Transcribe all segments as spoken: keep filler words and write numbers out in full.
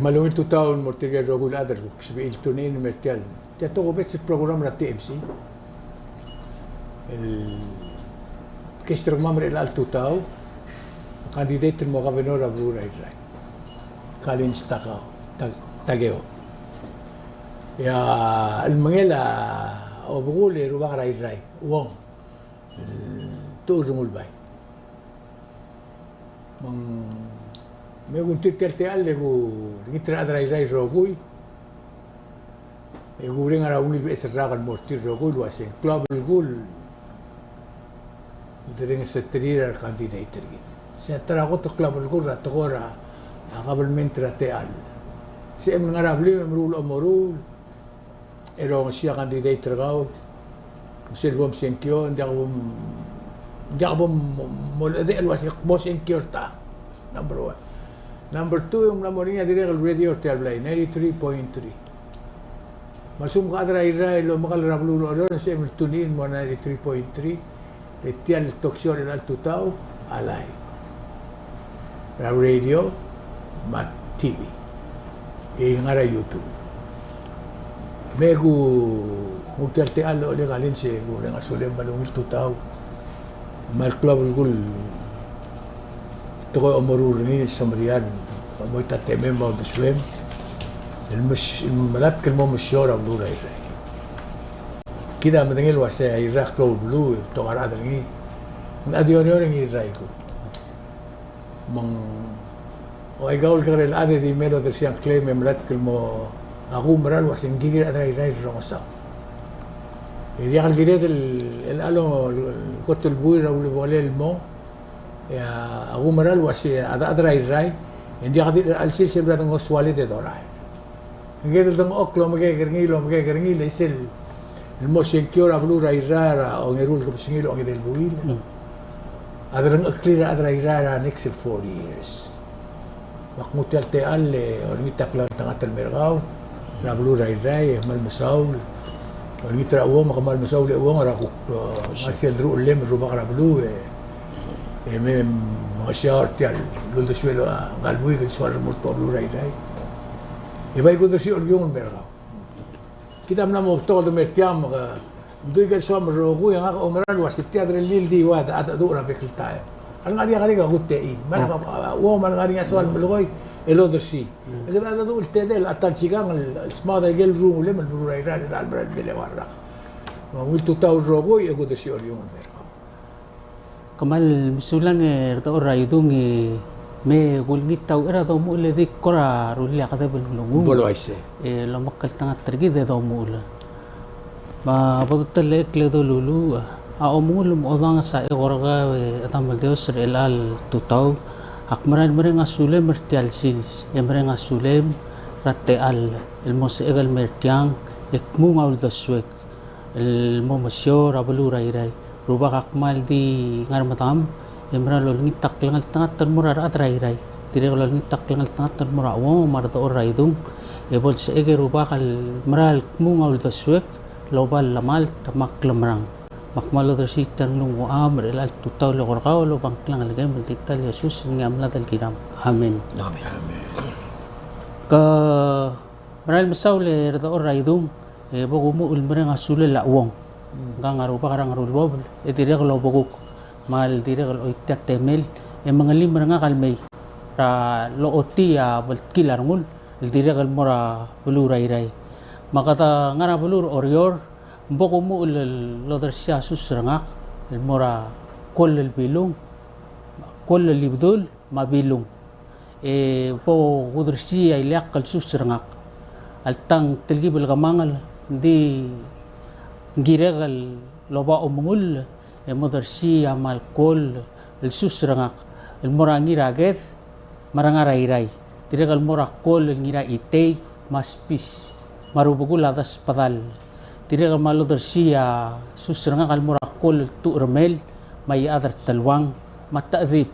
Me a ungil tutau el mo er tirke el rokui el chad el kuk sebechir el tune in el mer tiang. Tia tokubets el program er a T M C el guest er kemam er chelecha el tutau, candidate el mo governor er a beluu er a Irrai, Collins Takao, Ta-, Takeo. E a chedemengel a obekul e rubak er a Irrai, Uong, Tuur Rengulbai. Me ng, me kuk nguu tia el techall e kuk olengit er a rechad er a Irrai el rokui, e kuk mereng a ungil beches el rak el mo er tir el rokui el uasei ng klou a belkul el derengeseterir a re candidate er kid. Se a ta er a kot el klou a belkul er a tekoi er a, a, government er a techall. Sebechem el ngar er a blim e meruul a omeruul, e rongesii a candidate er kau, me sel bo msengkio, ng diak bo m-, ng diak bo m-, mo olechedech el uasei kmo sengkio er ta. Number one. Number two, e ng mla mo er ngii a dirrek el radio er tia el blai, ninety-three point three. Me a lsekum ke chad er a Irrai el omekall er a beluu er a Oreor, e sebechem el tune in el mo ninety-three point three. Le tia el talk show er chelecha el tutau a live er a radio me a T V. E ngar er a YouTube. Me kuk nguu tia el techall el Collins e kuk mereng a sulem me a ungil tutau. Me a klou a belkul el tekoi el omeruul er ngii el semeriar el omoit a temem me a uldesuem el mes-, el melatk el mo mesiou er a beluu er a Irrai. Kid a medengei el uasei a Irrai a klou el beluu, e betok a rechad er ngii. Ng di Oreor e ng Irrai kuk. Me ng, o, aika el kekerei el chad e di mei el odersii a ngklem e melatk el mo, a kumerang el uasei ng kirir a rechad er a Irrai el rongesau. E diak el kired el, el chelecha el kot el buil er a ulebongel el mo, e a kumerang el uasei a rechad er a Irrai, e ng diak di chelecha el sils e bla dengosualed e dorael. Ng kired el dengchokl el omekekerngii, el omekekerngii, le sel mo sengkio er a beluu er a Irrai er a ongeru el kebesengil a ongede el buil. Mm. A derengcheklir a rechad er a Irrai er a next el four years. Me ak nguu tia el techall e olengit a klengeltengat el mer kau er a beluu er a Irrai, e kmal mesaul. Olengit er a Uong, me kmal mesaul e Uong er a kuk, e, ngar sel deruchellem el rubak er a beluu, e, e me mengesiau er tia el uldesuel a ngka el buik el soal el remurt er a beluu er a Irrai. E bai kudersii a olkiung el mer kau. Kid a mla mo betok el de mer tiang me ke mdu ikel soam el rokui, e ngak a oumerang el uasei tia derellii el di ua a cheldecheduch er a bek el taem. A lengar er ngii a kerek a kutechii. Me a, a, a, ua me a lengar er ngii a soal el melekoi el odersii. E kede a cheldecheduch el tedei el ta el sikang el, el smaod a ikel rungulem el beluu er a Irrai er a chelecha el merael el mei el eua el rak. Me a ungil tutau el rokui e kudersii a olkiung el mer kau. Kmal mesulang e Rdechor er a Idung, e me kulengit a uchei er a domuchel e di kora rullii a kedeb el mlenguu. Bo el uaisei. E lomekngeltengat er kid e domuchel. Me a bo dotellechekl e doluluuch a omengull me a odanges a eko er kau e Chedam el Dios er chelecha el tutau. Ak merael mereng a sulem er tia el sils, e mereng a sulem er a techall el mo sebechek el mer tiang e kmung a uldesuek el mo mesiou er a beluu er a Irrai. Rubak, ak kmal di ngar medam e mera el olengit a klengeltengat el mo er a rechad er a Irrai. Dirrek el olengit a klengeltengat el mo er a Uong me a Rdechor er a Idung, e bo lsebechek e Rubak el mera el kmung a uldesuek el oba llemalt me a klemerang. Me ak kmal odersii tia el nglungucham er chelecha el tutau el eko er kau el oba ngklel a ngelekem el di ta el Jesus el ngii a mlad el kiram. Amen. Amen. Ke merael mesaul e Rdechor er a Idung, e bo kumuchel el mereng a sulel a Uong. Ngkang a Rubak er a Ngerulbobel e dirrek el obekuk me a le dirrek el choitii a temel e mengelim er ngak el mei er a lochotii a bltkil a rengul el dirrek el mo er a beluu er a Irrai. Me kede ngar er a beluu er a Oreor, me bo kumuchel el odersii a sus er ngak el mo er a Kuoll el Bilung, Kuoll el Ibedul, me a Bilung. E bo kudersii a ileakl el sus er ngak. Alta ng telkib el kemanget, ng di ng kirek el oba omengull e modersii a kmal kuoll el sus er ngak el mo er a Ngiraked me a Rengar er a Irrai. Dirrek el mo er a kuoll el Ngiraitei me a Spis me a rubekul a Desbedall. Dirrek el kmal odersii a sus er ngak el mo er a kuoll el Tucheremel me a Iechad er Teluang me a Techedib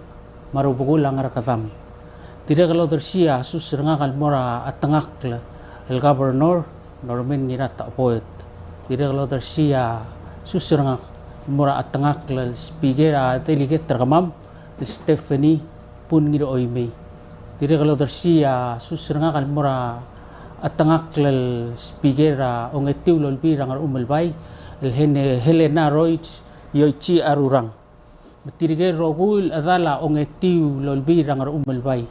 me a rubekul a Ngerkedam. Dirrek el odersii a sus er ngak el mo er a chetengakl el Governor Norman Ngiratecheboet. Dirrek el odersii a sus er ngak el mo er a chetengakl el Speaker, a delegate er kemam el Stephanie Pun Ngiroimei. Dirrek el odersii a sus er ngak el mo er a chetengakl el speaker er a ongetiu el Olbiil er a Ngerchumelbai, el Hene-, Helena Roig Yoichi Arurang. Me tirke el rokui el chedal a ongetiu el Olbiil er a Ngerchumelbai.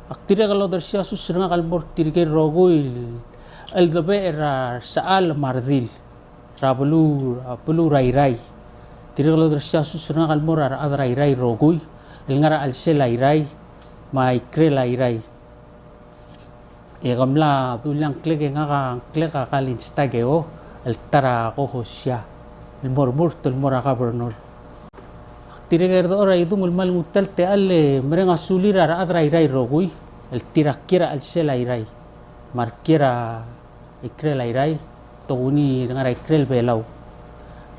Ak dirrek el odersii a sus er ngak el mo er tirke el rokui el cheldebechel er a resechal me a redil er a beluu, a beluu er a Irrai. Dirrek el odersii a sus er ngak el mo er a rechad er a Irrai el rokui el ngar er a chelsel a Irrai me a ikrel a Irrai. E ke mla dulii a ngklek e ngak a ngklek a Kalin Stakeo el ta er a kohosia el mo remurt el mo er a governor. Ak dirrek el dechor a idung el kmal nguu tia el techall e mereng a sulir a rechad er a Irrai el rokui el tir a kiei er a chelsel a Irrai me a re kiei er a ikrel a Irrai, tokuni el ngar er a ikrel Belau.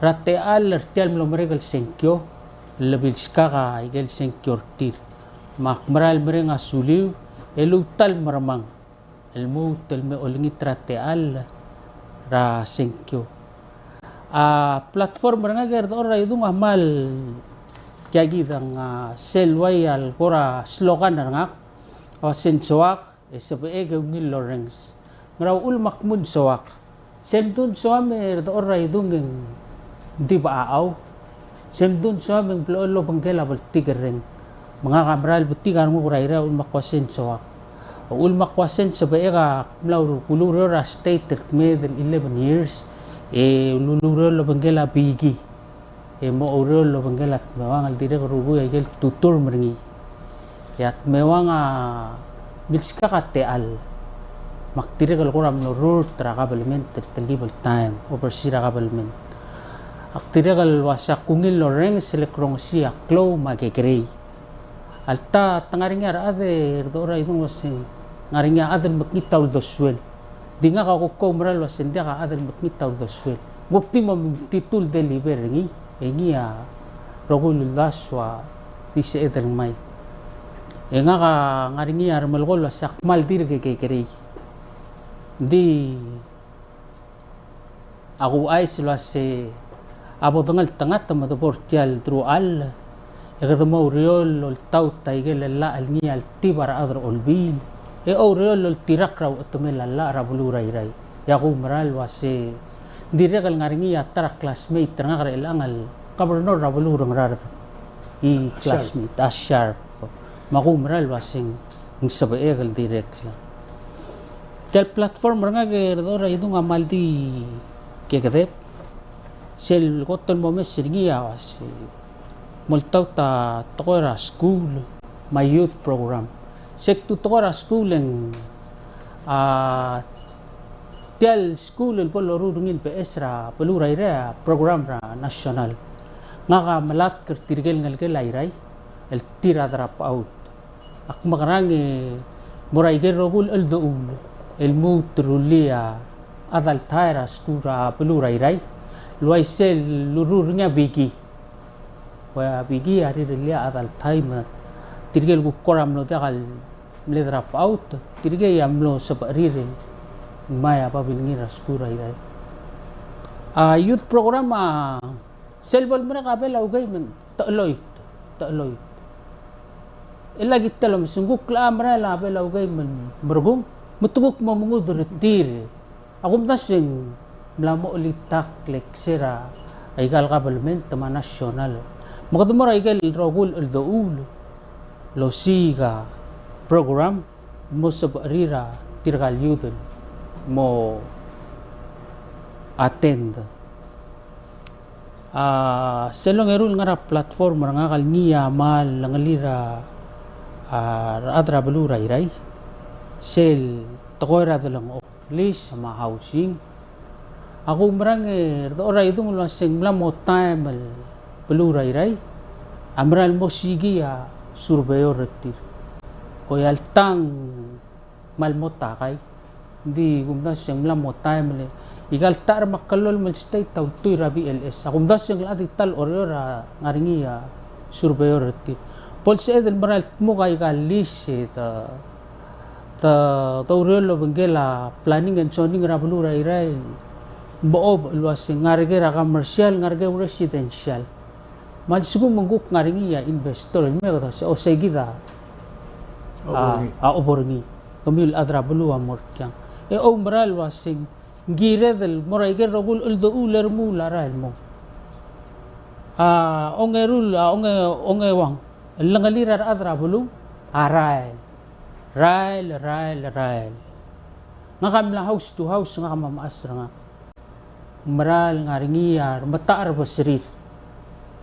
Er a techall er tia el mlo merek el sengkio el lebilskak a ikel sengkio er tir. Me ak mera el mereng a suliu e luut el mermang el lmuut el me olengit er a techall er a sengkio. A platform er ngak er dechor a idung a kmal tia kid a, ng sel uai el kora slogan er ngak a ua se ng soak e sebechek e ungil el orrenges. Ngera uchul me ak kmu ng soak? Se mdu ng soam er dechor a idung e ng di bechachau. Se mdu ng soam e ng blechoel el obengkel a bltikerreng. Me ngak a mera el betik a renguk er a Irrai a uchul me ak ua se ng soak. A uchul me ak ua se ng sebechek a kmal ulureor er a state el kmeed el eleven years, e ulureor el obengkel a biki e mo oureor el obengkel a Tmewang el dirrek el rokui a ikel two term er ngii. E a Tmewang a milskak a techall me ak dirrek el kora mlo rurt er a government er a telkib el taem, oversee er a government. Ak dirrek el ua se ak ungil el orrenges e le ak rongesii a klou me a kekerei. Alta te ngar er ngii a rechad er dechor a idung el ua se ng ngar er ngii a chad el mekngit a uldesuel. Di ngak a kuk oumera el ua se ng diak a chad el mekngit a uldesuel. Ng kuk di mo metitur el deliver er ngii, e ngii a rokui el uldasu a di sebeched el ngmai. E ngak a ngar er ngii a remelekoi el ua se ak kmal dirk kekerei. Di a kuchais el ua se a bo dengeltengat me de bo er tia el deruchall e kede mo oureor el oltaut a ikel llach el ngii a letib a rechad er a Olbiil e oureor el oltirakl er a uchetemel a llach er a beluu er a Irrai. E a kuumera el ua se ng dirrek el ngar er ngii a ta er a classmate er ngak er chelechang el governor er a beluu er a Ngaraard. E classmate, a Sharp. Me a kuumera el ua se ng sebechek el dirrek el. Tia el platform er ngak er dechor a idung a kmal di kekedeb. Sel kot el mo mes er ngii a ua se mo oltaut a tekoi er a skuul me a youth program. Se kdu tekoi er a skuul e ng, a, tia el skuul el bo loruul er ngii el beches er a beluu er a Irrai a program er a national. Ngak a melatk er tirke el ngelekel a Irrai el tir a drop out. Ak mekerang e mo er a ikel rokui el cheldechuul el lmuut el rullii a chad el tai er a skuul er a beluu er a Irrai el uaisei el loruul er ngii a biki. Ua biki a rirellii a chad el tai me tirke el kuk kora mlo diak el mle drop out, tirke a mlo sebechir el ngmai a babilngir er a skuul er a Irrai. A youth program a sel bo lemerek a Belau Games me ng techeloit, techeloit. E lak tia el omes, ng kuk locha merael a Belau Games me ng merekung, me te kuk mo mengudel er tir. A kumdasu e ng mla mo chelitakl el kser a ikal government me a national. Me kede mo er a ikel rokui el cheldechuul el osiik a program, mo sebechir a tirka el youth el mo attend. A, sel ongeru el ngar er a platform er ngak el ngii a kmal lengelir a, a rechad er a beluu er a Irrai, sel tekoi er a delengchokl, lease me a housing. A kumerang e er dechor a idung el ua se ng mla mo taem el beluu er a Irrai a merael el mo osiik a surveyor er tir. Ko ia el tang kmal mo takai. Ng di kumdasu e ng mla mo taem el ikal ta er a meklou el state a ultuil er a B L S. A kumdasu e ng locha di ta el Oreor a ngar er ngii a surveyor er tir. Bo lsebeched el merael el dmuk a ikal lease e te, te, te oureor el obengkel a planning and zoning er a beluu er a Irrai el mo obech el ua se ng ngar er ker a commercial, ngar er ker a residential. Me a lsekum ng kuk ngar er ngii a investor el mei e kede ua se, o, sei kid a a, a obo er ngii. Kemiu el chad er a beluu a mo er tiang. E oumera el uaseng, ng kired el mo er a ikel rokui el cheldechuul e remuul a rael el mong. A ongeru el, a onge, ongeuang el lengelir a rechad er a beluu a rael. Rael, rael, rael. Ngak a mla house to house, ngak a mla mechas er ngak. Ng mera el ngar er ngii a remetachel er a beserir.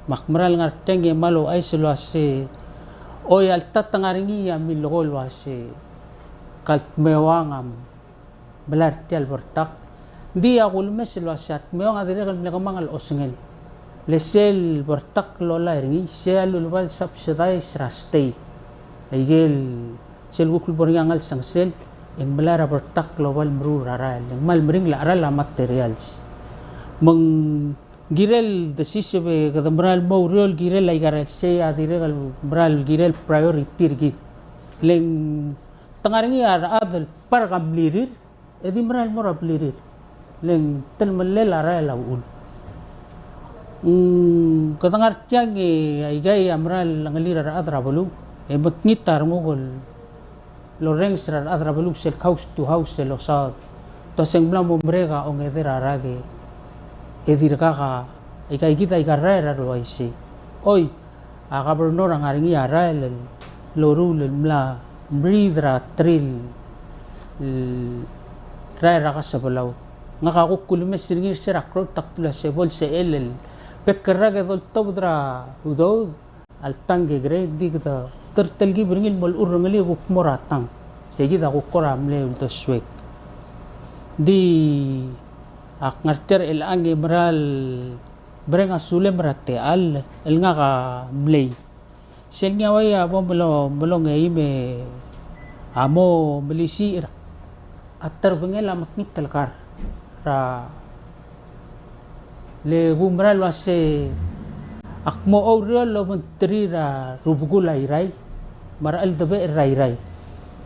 Me ak mera el ngar tiang e kmal ouchais el uase, oi, a lta te ngar er ngii a milekoi el uase, ka el dmeuang a melai er tia el bertak. Ng di a kulemes el uase a dmeuang a dirrek el mle kemanget el osengel. Le sel bertak el lolai er ngii, sei a luleba el subsidize er a state. Aike el sel kuk lebo er ngii a ngelsengsel, e ng melai er a bertak el oba el meruul er a rael, e ng kmal meringel a cheral a materials. Me ng kirel desiseb e kede mera el mo oureor el kirel aika er a sei a dirrek el mera el kirel priority er kid. Le ng te ngar er ngii a rechad el park a mlirir, e di mera el mo er a blirir. Le ng telemellel a rael a uchul. Mm, kede ngar tiang e aika a mera el ngelir a rechad er a beluu, e mekngit a renguk el orrenges er a rechad er a beluu sel house to house el osaod. Te uase ng mla mo merek a ongede er a rak e dirkak a, aika kid aika el rael er a uaisei. Oi, a governor a ngar er ngii a rael el loruul el mla mriid er a terir el rael er a Kasebelau. Ngak a kuk kulemes er ngii er se er a klou el ta kdu el uase bo el sechel el bek el rak e doltobed er a udoud a ltang e grade, di kede, kede telkib er ngii el mo lechub er ngii e kuk mo er a tang. Sei kid a kuk kora mle uldesuek. Di ak ngar tia er chelechang e mera el mereng a sulem er a techall el ngak a mlei. Sel ngii a uai a bo mlo, mlo ngeim e a mo melisiich er a terbengel a mekngit el kar er a, le ku mera el uase ak mo oureor el obengterir a rubekul a Irrai me a recheldebechel er a Irrai.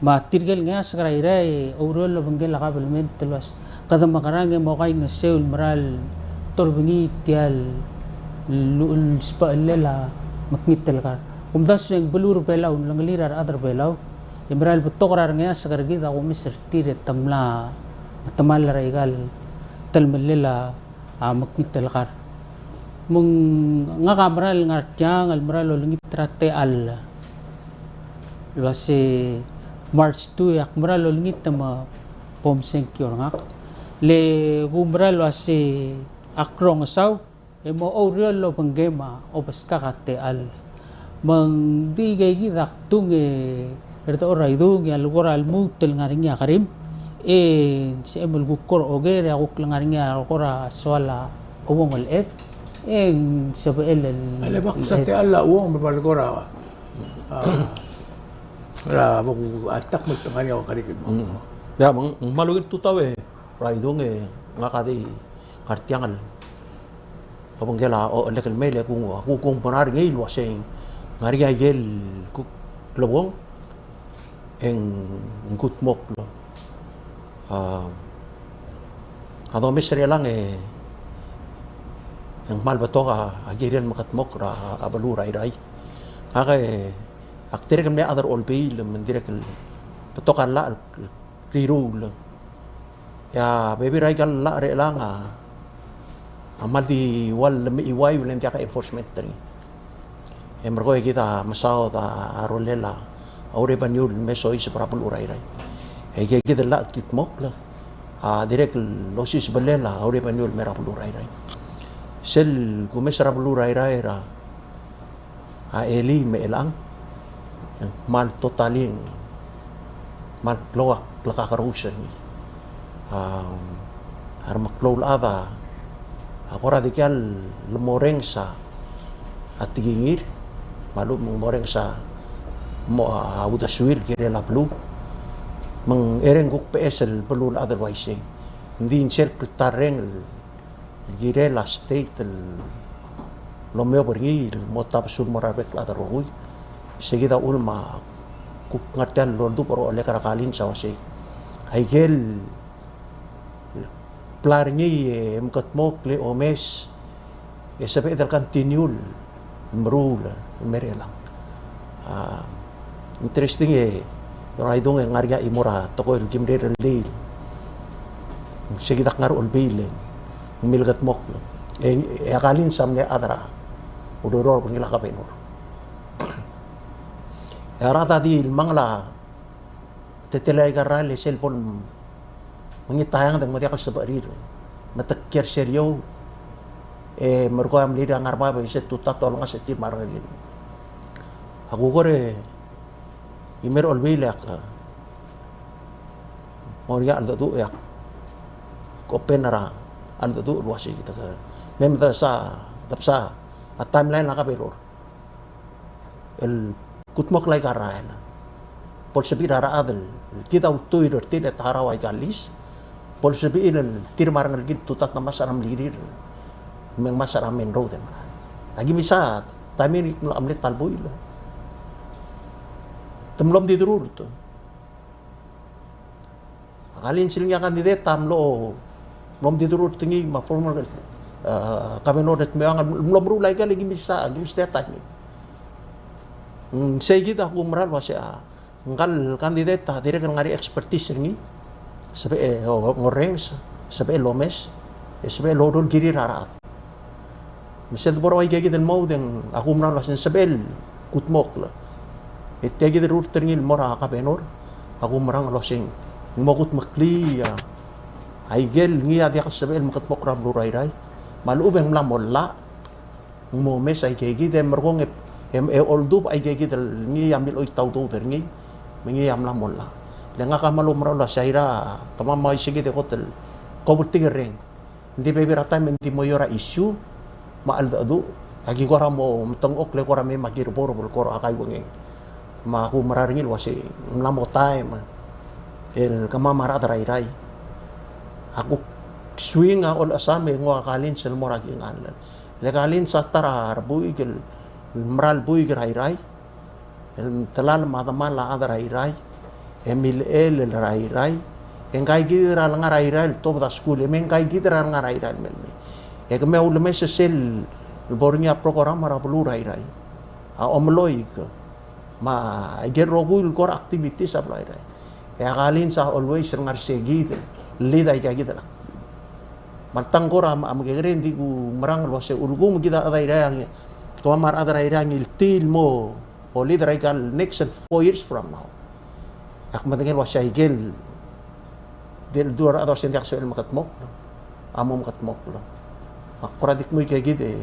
Me tirke el ngeasek er a Irrai e oureor el obengkel a kabelment el uase kede mekerang e mo kaingeseu el mera el torbengii tia el, el, el sbechellel a mekngit el kar. Kumdasu e ng beluu er a Belau, ng lengelir a rechad er a Belau, e mera el betok er a rengeasek er kid a kumes er tir e te mla metemall er aika el telemellel a a mekngit el kar. Me ng, ngak a mera el ngar tiang el mera el olengit er a techall el uase March two e ak mera el olengit me bo msengkio er ngak. Le ku mera el uase ak rongesau e mo oureor el obengkem a obeskak a techall. Me ng di ikei kid a kdung e er dechor a idung e a lekora lmuut el ngar er ngii a kerim, e ng sebechem el kuk kora oker e a kuk le ngar er ngii a kora soal a ouong el ched, e ng sebechel el, a le bak sa techall a ouong me ba lekora, a, er a bo ku alta kmal te ngar er ngii a kerik el mo. Mm. Ia, me ng, me a lungil tutau e er a idung e ngak a di ngar tiang el obengkel a, o, olechelek el mei, le kung, kung, kung bo er ngii el uaseng ngar er ngii a ikel kuk klebong e ng kudmokl. A, a domes er chelechang e ng kmal betok a, a kirel mekedmokl er a, a beluu er a Irrai. Ngak e ak dirrek el mle chad er a Olbiil me ng dirrek el betok a llach el riruul. E a bebil er aika el llach er chelechang a, a kmal di ua lemechiuaiu le ng diak a enforcement er ngii. E merekong e kid a mesaod a rolel a revenue el me soiseb er a beluu er a Irrai. E kid el llach el kudmokl a dirrek el osisebellel a revenue el me er a beluu er a Irrai. Sel kumes er a beluu er a Irrai er a a elii me chelechang, e ng kmal totally, ng kmal klou a klekakerous er ngii. A, a remeklou el chad a kora dikea el morrenges a tekingir, me a lechub e ng morrenges a mo, a uldesuir el kirel a beluu. Me ng, e ng kuk beches el beluulechad el uaisei. Ng di sel kltarreng el el kirel a state el omeob er ngii el mo tabesul el mo er a rebek el chad el rokui. Sei kid a uchul me a kuk ngar tia el oldubech er a Olek er a Kalins a uasei, aike el plan er ngii e mekedmokl e omes e sebeched el continue el meruul el mer chelechang. A, interesting e Raidung e ng ngar er ngii a chimo er a tekoi el kim rirengelii. Sei kid a kngar er a Olbiil e ng milekedmokl. E, e a Kalins a mle chad er a ureor er ngii el kabenor. E a rechad a di lmangel a teletelel aika el rael e sel bo lmengit a eanged e ng mo diak el sebechir. Me te kiei er sel eou e merekong e a mlirir a ngar er a bab e se tutau a olengasech er tir me a rengelekir. A kuk kora chimo er a Olbiil e ak mo er ngii a cheldecheduch e ak open er a cheldecheduch el uasei kid. Me me desa, debsa a timeline er a kabenor el kudmokl aika el rael. Bo lsebechir a rechad el kid a ultuil er tir e ta er a ua aika el lease. Bo lsebechir el tir me a rengelekir a tutau a ngmasech er a mlirir me ng ngmasech er a main road e merael. Aki mesa timing e ng mla mle ta el buil. Te mlo mdiderurt. A Kalins el ngii a candidate a mlo, mlo mdiderurt er ngii me a former, eh, governor el mei a mlo meruul aike el ki mesa, ki mesa a timing. Mm, sei kid a kumerang el uasei a ngka el candidate a dirrek el ngar er ngii a expertise er ngii, sebechel, eh, o, orrenges, sebechel omes, e sebechel loruul el kirir a rechad. Me sel debo er a ua aike kid el mo er ngii e ng, a kumerang el uasei ng sebechel kudmokl. E tia kid el rurt er ngii el mo er a kabenor, a kumerang el uasei ng mo kudmeklii a, aike el ngii a diak el sebechel mekedmokl er a beluu er a Irrai. Me a lechub e ng mla mo llach, ng mo omes aike kid e merekong e, e, e oldubech aike kid el ngii a mle choit a udoud er ngii, me ngii a mla mo llach. Le ngak a kmal oumerang el uasei a Irrai, kemam a uaisei kid e kot el kobeltik el reng. Ng di bebil er a taem e ng di mo er a issue me a cheldecheduch. Aki kora mo metengchokl e kora mei me aki er a board el kora kaiuengeng. Me a kumerang er ngii el uasei ng mla mo taem el kemam a rechad er a Irrai a kuk swing a olechesam e nguu a Kalins el mo er a kingall. Le Kalins a ta er a rebuik el mera el buik er a Irrai. El delal me a demal a chad er a Irrai, e milechell er a Irrai, e ngkai kid er a lengar er a Irrai el tobed a skuul, e me ngkai kid er a lengar er a Irrai el mei. E kemiu a ulemes er sel bo er ngii a program er a beluu er a Irrai, a omeloik, me aike el rokui el kora activities er a beluu er a Irrai. E a Kalins a always el ngar er sei kid el lead aika kid el activity. Me alta ng kora me, mekekerei e ng di kumerang el uasei ulekum kid a chad er a Irrai a ngii, kemam a rechad er a Irrai a ngiltii el mo leader er aika el next four years from now. Ak medengei el uasei aike el di ledu a rechad a uasei ng diak sebechel el mekedmokl, a mo mekedmokl. Ak kora di kmo aike kid e,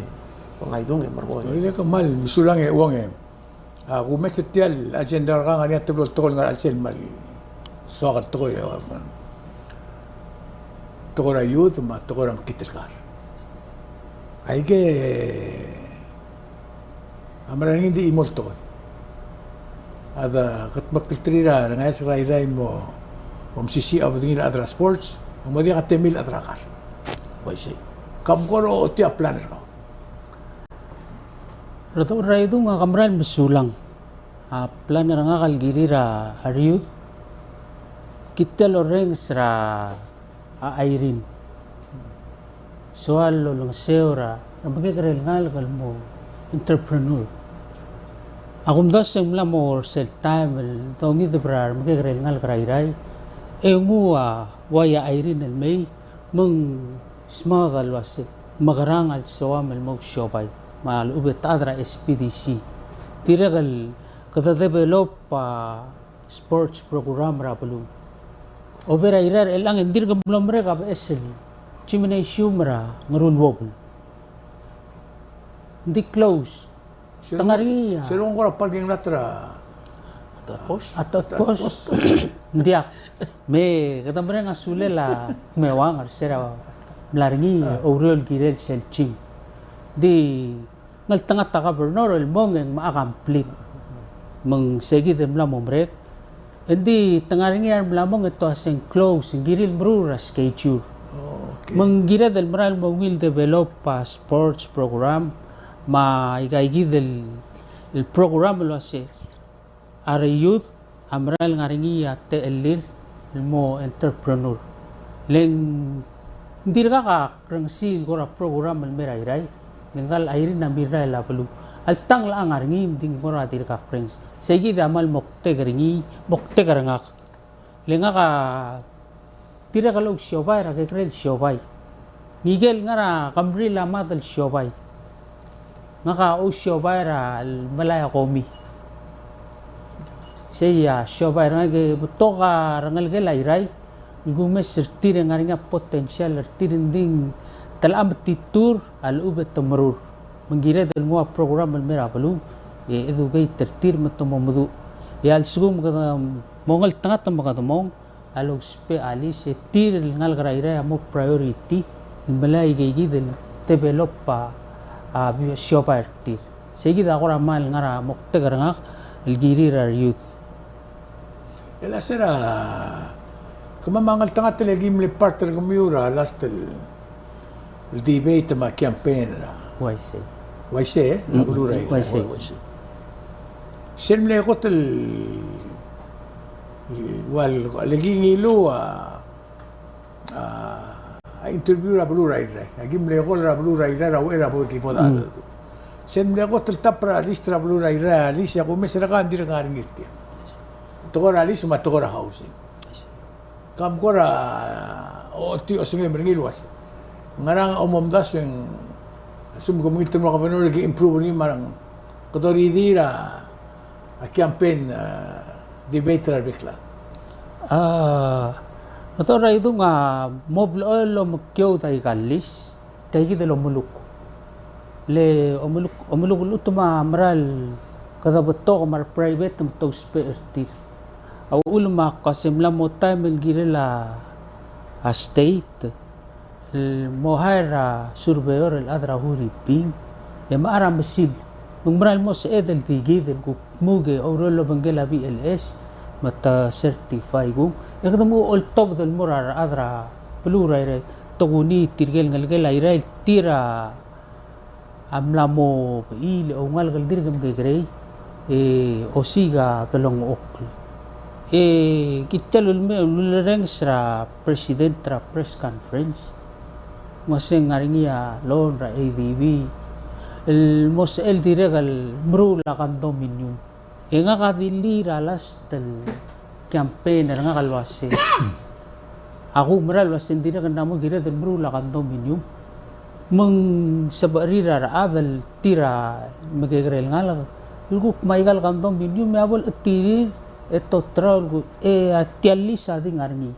Ngiradung e merekong. Oile kmal mesulang e Uong e. A kumes er tia el agenda er kau, ng ngar er ngii a teblo el tekoi el ngar er a chelsel me a soak el tekoi, e, tekoi er a youth me a tekoi er a mekngit el kar. Aike a mera er ngii e ng di chimo el tekoi. A de kedmeklterir a rengaes er a Irrai el mo, mo mesisiich a bedengir a chad er a sports, e mo diak a temir el chad er a kar. Uaisei. Kam kora ochotii a plan er kau? Redechor er a Idung, a kmal mesulang. A plan er ngak el kirir a re youth, kid el orrenges er a Irene. Soal el olengeseu er a remekekerei el ngalek el mo entrepreneur. A kumdasu e ng mla mo er sel taem el dongideb er a remekekerei el ngalek er a Irrai, e nguu a ua Irene el mei, me ng smaod el uase mekerang el soam el mo ousiobai me a lechub e te chad er a S P D C. Dirrek el kede develop a sports program er a beluu. Ober a Irrai er chelechang e ng dirk mlo merek a beches el gymnasium er a Ngeruluobel. Ng di close. Te ngar er ngii a, se el ungil kora parking lot er a, a Tatpos? A Tatpos. Ng diak. Me kede mereng a sulel a kmeuang er se er a mla er ngii a oureor el kirel sel gym. Ng di ngeltengat a governor el mong e ng mocha complete. Me ng se kid e mla mo merek. Ng di te ngar er ngii a remla mong e te uase ng close, ng kirir el meruul er a schedule. Oh, okay. Me ng kired el merael el mo ungil develop a sports program, me aika kid el, el program el uase a re youth a merael ngar er ngii a techellir el mo entrepreneur. Le ng dirkak a krengesii el kora program el mei er a Irrai, le ngka el Irene a mirrael a beluu. Alta ng locha ngar er ngii, ng di ng kora dirkak kurrenges. Seikid a kmal moktek er ngii, moktek er ngak. Le ngak a dirrek el ousiobai er a kekerei el siobai. Ngikel ngar er a kemril a mad el siobai. Ngak a ousiobai er a melai a komi. Sei a siobai er ngak e betok a rengelekel a Irrai el kumes er tir e ng ngar er ngii a potential er tir, ng di ng telecham e titur a lechub e te merur. Me ng kired el nguu a program el mei er a beluu e educate er tir me te mo meduch. E a lsekum kede mo ngeltengat me kede mong, a lousbech a lease, e tir el ngalek er a Irrai a mo priority el melai a ikeikid el develop a, a, siobai er tir. Seikid a kora kmal ngar er a moktek er ngak el kirir a re youth. E le se er a, kemam a ngeltengat el ki mle part er kemiu er a last el el debate me a campaign er a uaisei. Uaisei, e? Mm, a beluu er a Irrai, uaisei. Uaisei. Sel mle kot el, ua le ki ngiluu a, a, a interview er a beluu er a Irrai. A ki mle call er a beluu er a Irrai er a uchei er a bo ki bo dechor. Mm. Sel mle kot el tap er a list er a beluu er a Irrai, a list e a kumes er kau a dirk ngar er ngii er tia. Tekoi er a list me a tekoi er a housing. Kam kora, o, ti osengem er ngii el uase, ngerang a omomdasu e ng, a lsekum ke mengilt el mo governor e ki improve er ngii me a reng, kede oridii er a, a campaign, a, debate er a rebek el chad. A, Doctor Raidung, a mo blechoel el omekiou a ika el lease, tia kid el omeluk. Le omeluk, omeluk el chutem a mera el kede betok me a re private me te ousbech er tir. A uchul me ak uase mla mo taem el kirel a, a state el mo hire a surveyor el chad er a Huriping e mechar a mesil. Me ng mera el mo sebeched el di kid el kuk dmu ke oureor el obengkel a B L S me te certify kung. E kede mo oltobed el mo er a rechad er a beluu er a Irrai, tokuni tirke el ngelekel a Irrai el tir a mla mo bechiil e oungalek el dirk mekekerei e osiik a delengchokl. E kid tia el ulemei, ulerrenges er a president er a press conference. Me se ng ngar er ngii a loan er a A D B el mo sebechel dirrek el meruul a condominium. E ngak a dilu er a last el campaign er ngak el uase, a kumerang el uase ng dirrek el mla mo kired el meruul a condominium. Me ng sebechir a rechad el tir a mekekerei el ngalek el kuk me aika el condominium e a bo el chetirir e te oterau el ku-, e a tia el lease a di ngar er ngii.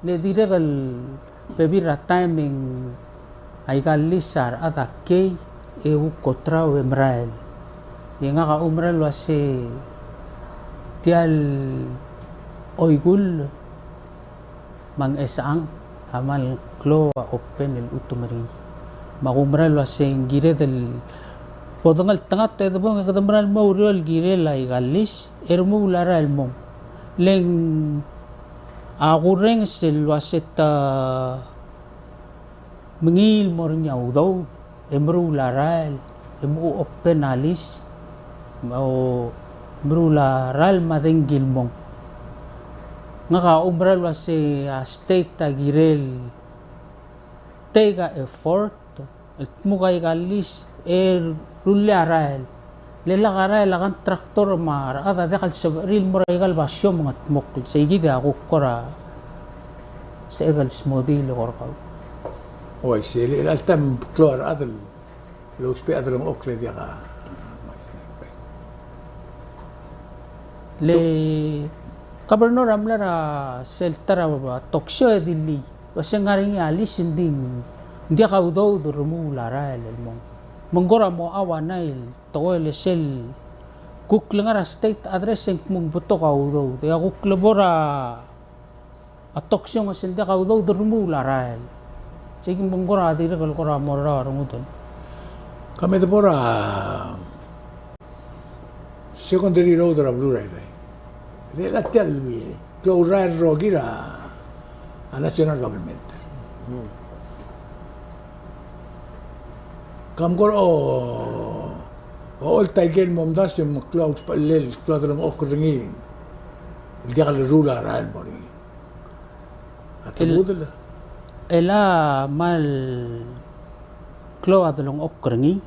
Le dirrek el bebil er a taem e ng aika el lease a rechad a kiei e kuk oterau e merael. E ngak a kumerang el uase tia el Oikull me a Ngchesechang a kmal klou a open el chutem er ngii. Me a kumerang el uase ng kired el bo dengeltengat e debong e kede mera el mo oureor el kirel aika el lease e remuul a rael el mong. Le ng a kurrenges el uase te mengiil el mo er ngii a udoud e meruul a rael e mo open a lease, o meruul a rael me a dengki el mong. Ngak a kumerang el uase a state a kirel take a effort el dmuk aika el lease e rullii a rael. Le lak a rael a contractor me a rechad a diak el sebechir el mo er aika el basio me ng dmokl. Seikid a kuk kora sebechek el smodii el eko er kau. Oi, se le, le alta me klou a rechad el ousbech a delengchokl e diak a. Le governor a mla er a sel ta er a talk show e dilu el uase ng ngar er ngii a lease e ng di ng diak a udoud el remuul a rael el mong. Me ng kora mo ua ngii el tekoi el sel kuk le ngar er a state address e ng kmo ng betok a udoud. E a kuk le bo er a talk show e ng uase ng diak a udoud el remuul a rael. Sei kid me ng kora dirrek el kora mo er a rengud el. Ka me de bo er a secondary road er a beluu er a Irrai. Le a tia el klou el rael el rokir a national government. Ka mkora o, o oltaik el momdasu me klou a usbechel el klou a delengchokl er ngii el diak leruul a rael el mo er ngii. A tebudel. El a kmal klou a delengchokl er ngii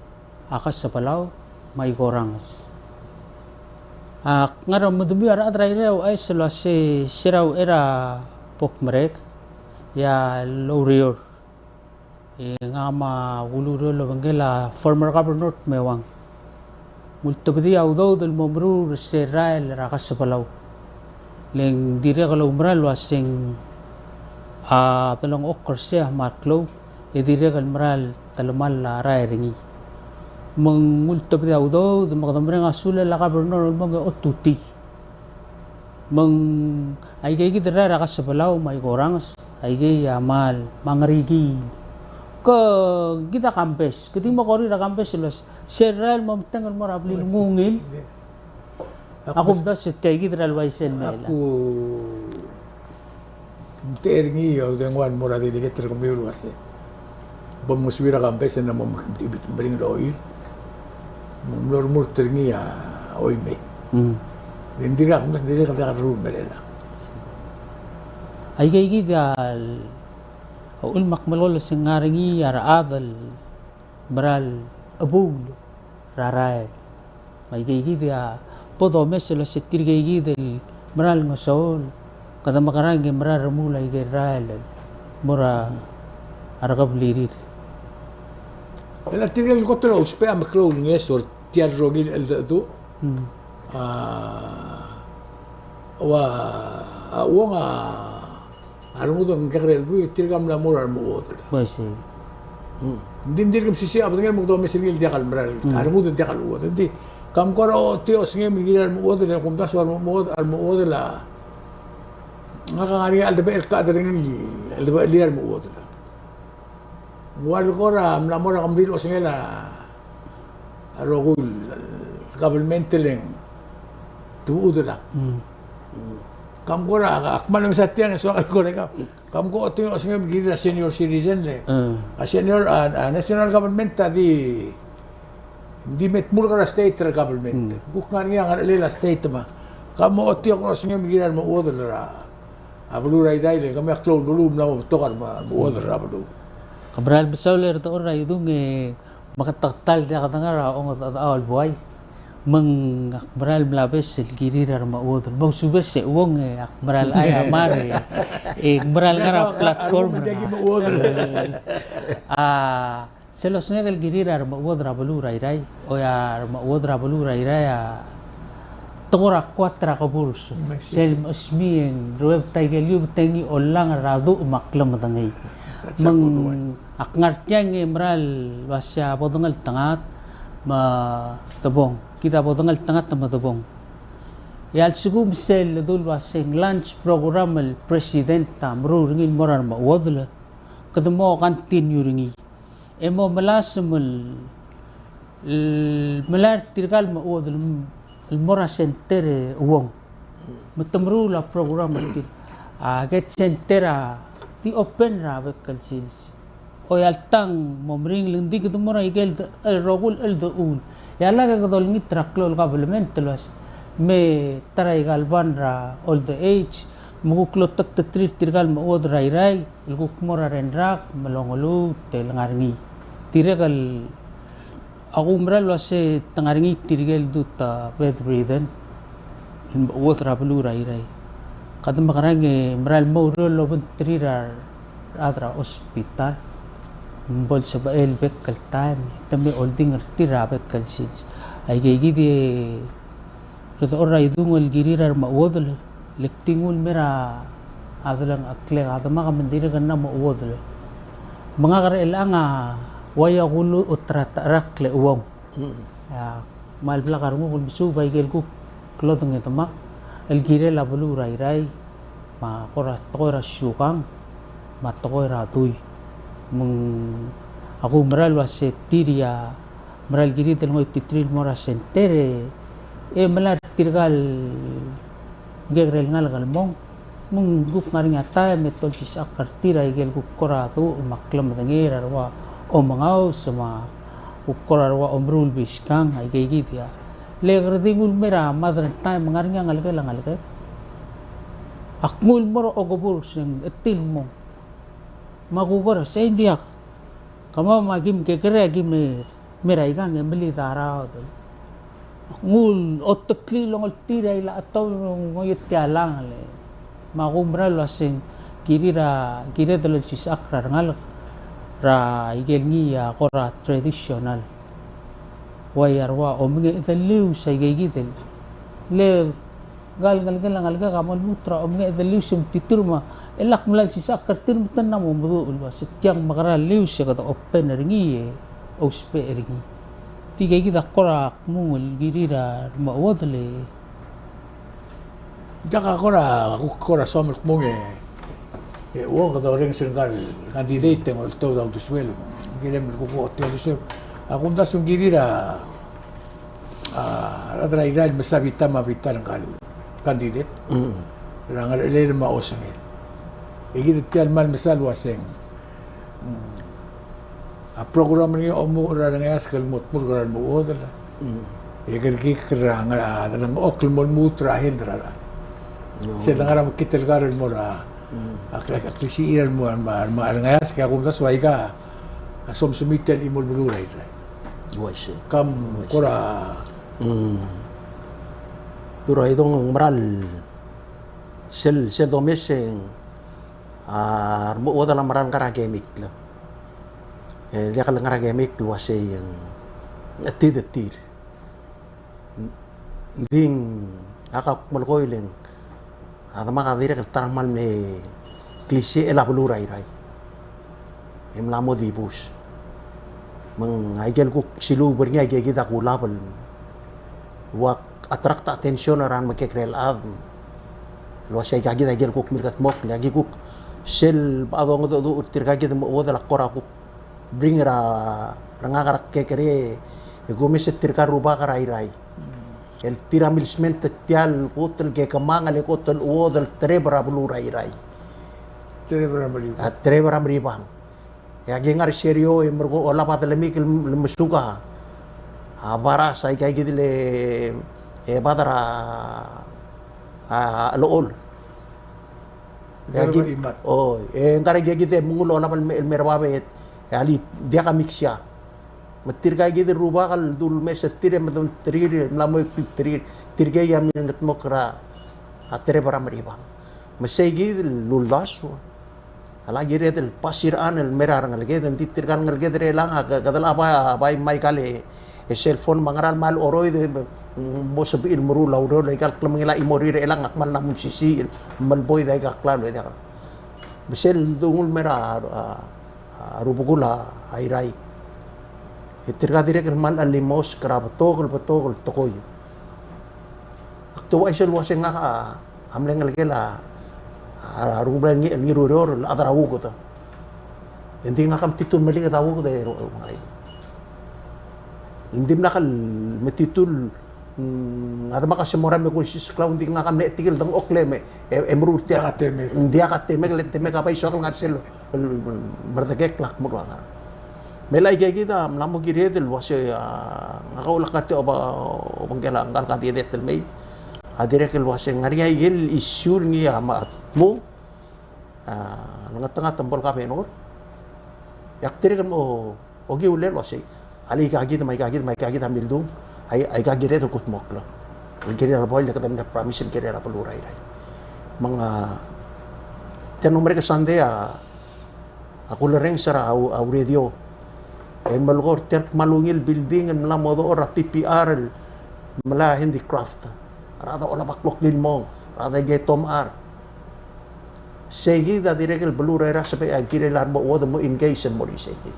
a Kasebelau me a Ikoranges. Ak ngar er a medemiu a rechad er a Irrai a ouchais el uase se er a uchei er a bo kmerek, e a loureor. E ngak me a kuluureor el obengkel a former Governor Tmewang. Ng ultebedii a udoud el mo meruul er se el rael er a Kasebelau. Le ng dirrek el oumera el uaseng a delengchokl er sei a kmal klou, e dirrek el mera el telemall a rael er ngii. Me ng ultebedii a udoud, me kede mereng a sulel a Governor el mong e otutii. Me ng aikei kid el rael er a Kasebelau me a Ikoranges, aikei a kmal, me a Ngerikiil. Ke kid a kambes, ke di mo kora er a kambes el uase se el rael el mo metengel el mo er a blil ng ungil. A kumdasu e tia kid er a uaisei el mei. Ak omtechei er ngii e oudengua el mo er a delegate er kemiu el uase bo mngesuir a kambes e ng mo meringel a ochil. Me ng mlo remurt er ngii a oimei. Mm. Ng dirkak, ng dirkak el diak lerruul el merellel. Aikei kid a uchul me ak melekoi el uase ng ngar er ngii a rechad el mera el chebuul er a rael. Me aikei kid a bo domes el uase tirkei kid el mera el ngesoul, kede mekerang e mera el remuul aike el rael el mo er a rekeblirir. El a tirke el kot el ousbech a meklou el ngeso er tia el rokui el cheldecheduch. Mm. A, ua, a uong a a rengud e ng kekerei el buik, tirka mla mo er a remechuodel. Bai sei. Mm. Ng di, ng dirk mesisiich a bedengel me kede omes er ngii el diak el mera el, mm, a rengud e ng diak el chuodel. Ng di, kam kora ochotii a osengem el kirir a remechuodel, e kumdasu a remechuodel, a remechuodel a, ngak a ngar er ngii a cheldebechel el kaderengel, el cheldebechel a remechuodel. Ng ua el kora mla mo er a kemril osengel a rokui el government el ng tuchudel a. Mm. Kam kora, ak kmal mesa tiang e soak el kora ka. Kam ko ochotii a osengem el kirir a senior citizen le. Mm. A senior, a, a national government a di, di me dmulk er a state er a government. Mm. Kuk ngar er ngii a ngerechelel a state me. Kam ochotii a kora osengem el kirir a remechuodel er a a beluu er a Irrai le kemiu a klou el beluu el mla mo betok a remechuodel er a beluu. Ke mera el mesaul e Redechor er a Idung e meketeketang e diak dengar a ongedechedechau el buai. Me ng ak mera el mla obes el kirir a remechuodel. Me ousubes e uong e ak mera el chai a mare e ng mera el ngar er a platform er a. A Sel osengek el kirir a remechuodel er a beluu er a Irrai, oi a remechuodel er a beluu er a Irrai a tekoi er a kuat er a keburs. Sel mechesmii e ng ruebet a ikel iubet e ngii a olangel er a duch me a klemedengei. Me ng ak ngar tiang e mera el uasei a bo dengeltengat me debong. Kid a bo dengeltengat me debong. E a lsekum sel ledu el uasei ng lunch program el president a meruul er ngii el mo er a remechuodel, kede mo continue er ngii. E mo melasem el, el melai er tirka el mechuodel el mo er a center e uong. Me te meruul a program er tir. A, get center a di open er a bek el sils. Oi alta ng mo meringel, ng di kede mo er a ikel de, el rokui el cheldechuul. E a lak e kede olengit er a klou el government el uasei me ta er a ikal ban er a old age, me kuk lotekteterir tirka el mechuodel er a Irrai el kuk mo er a renrak me longeluut el ngar er ngii. Dirrek el, a kumerang el uasei te ngar er ngii tirke el du ta bedridden el mechuodel er a beluu er a Irrai. Kede mekerang e mera el mo oureor el obengterir a rechad er a hospital me bo lsebechel bek el taem, te me oldingel er tir er a bek el sils. Aikei kid e Redechor er a Idung el kirir a remechuodel, le kdinguu el me er a delengcheklek a demak me ng dirrek el mla mo chuodel. Me ngak er chelechang a uai a kuluuch er a techerakl e uong. Mm. A, kmal blak a renguk el mesuub a ikel kuk klodengei a demak el kirel a beluu er a Irrai, me a kora tekoi er a siukang, me a tekoi er a dui. Me ng, a kumerang el uasei tir a mera el kirir el ngoititerir el mo er a center e, e melai er tirka el kekerei el ngalek el mong. Me ng kuk ngar er ngii a taem e te olsisechakl er tir a ikel kuk kora duch me a klemedengei er a rua omengaus me a kuk kora rua omeruul el biskang, aikei kid a. Le kede di nguu el me er a modern time, ngar er ngii a ngelekel a ngelekel. Ak nguu el mo er a okeburs e ng chetil el mong. Me a kuk kora sei ng diak. Kemam a kim kekerei a kim me er aikang e melid a raod. Ng ul oteklii el ongeltir a ilachetau el ngoiet tia el langel. Me a kumerang el uaseng kirir a, kired el olsisechakl er a rengalek er a ikel ngii a kora traditional. Uai a rua omengeched el lius a ikeikid el. Le ngka el ngelekel a ngelekek a mo lmuut er a omengeched el lius e metitur me a, e lak mla olsisechakl er tir me te mla mo meduch el uase tiang mekerang el lius e kede open er ngii e ousbech er ngii. Tia ikeikid a kora kmung el kirir a remechuodel e. Diak a kora, kuk kora soam el kmung e, e uong kede orrenges er ngka el candidate e ng oltobed a uldesuel. Ng kirem el kuk ochotii a uldesuel. A kumdasu ng kirir a, a rechad er a Irrai el mesa bita me a bita er ngka el candidate. Mm. Er a ngerchelel me a osengel. E kid tia el kmal mesa el uaseng. Mm. A program er ngii a omuchel er a rengeasek el mo tmurk er a remechuodel. Mm. E kerekikl er a ngar-, a delengchokl el mo lmuut er a health er a rechad. No. Sel dengar er a mekngit el kar el mo er a, mm, a kle-, a klisichir el mo er a, mo er a rengeasek e a kumdasu a ika a somsemiu tia el chimo el beluu er a Irrai. Uaisei. Kam, uaisei, kora. Mm. Dur a idong ng meral sel, sel domes e ng a remechuodel a meral ngar er a kemikl. E diak el ngar er a kemikl el uasei ng chetid er tir. Ng di ngak a kuk melekoi el ng a demak a dirrek el ta er a kmal mle klisichel a beluu er a Irrai. E mla mo dibus. Me ng a ikel kuk siluub er ngii a ikakid a kulab el ua attract attention er a remekekerei el chad. El uasei a ikakid a ikel kuk mirketmokl, a ki kuk sel bo dongedecheduch er tirkakid el mechuodel a kora kuk bring er a, er ngak er a kekerei e kumes er tirka el rubak er a Irrai. El tir a milsment er tia el kot el kekemangel e kot el chuodel el tereb er a beluu er a Irrai. Tereb er a Meribang. A, tereb er a Meribang. E a ki ngar er a serio e merekong olab a delemiik el, el mesuk a baras a ikakid el, e bad er a, a, a chelechol. E a ki, o, e ngar er a ikakid e mengul olab el me, el mer a babet, e a le diak a mixia. Me tirkakid el rubak el dulemes er tir e medengterir, e mla mo eklterir, tirkei a milengetmokl er a, a tereb er a Meribang. Me seikid el uldasu a la kired el pass er a, el mer a rengeleked, ng di tirka el ngeleked er chelechang a ke-, kede locha bai, bai me aika el, e, cellphone me a ngera el kmal oroid e, mm, mo sebechir el meruul a ureor, aika el klemengetel a chimorir er chelechang a kmal mla mo mesisiich el melboid aika el klalo e diak. Me sel donguu el mer a, a, a rubekul a Irrai. E tirka dirrek el kmal chelimosk er a betok el, betok el tekoi. Ak di ouchais el uasei ngak a mle ngelekel a, a rubekul a Ngi-, Ngirureor el chad er a Uked. E ng di ngak a metitur el meliked a Uked e ru-, ru-, ng dimlak el metitur, mm, a demak a se mo er a me kulesis el klau, ng di ngak a mle chetik el dengchokl e me, e, e meruul er tia. Diak a temek. Ng diak a temek, le temek a bai soak el ngar sel el merdekekl a kmo ua ngerang. Me a ikakid a mla mo kired el uasei, a, ngak a ulak a tia oba, obengkel a ngka el kandidet el mei. A dirrek el uasei ng ngar er ngii a ikel issue el ngii a mla mo, a, lengetengat me bo el kabenor. E ak dirrek el mo okiu el uasei a le ikakid me a ikakid me a ikakid a mildung, a, a ika kired el kudmokl el kirel a bo el kede mle promise el kirel a beluu er a Irrai. Me ng, a, tia el mlo merek el sandei a, a kulerrenges er a, a, radio. E melekoi er tia el kmal ungil building el mla mo dechor er a P P R el melai a handicraft. A rechad a olab a kloklil el mong, a rechad a ikei tomechar. Seikid a dirrek el beluu er a Irrai a sebechel a kirel a remechuodel el mo engage el mo er seikid.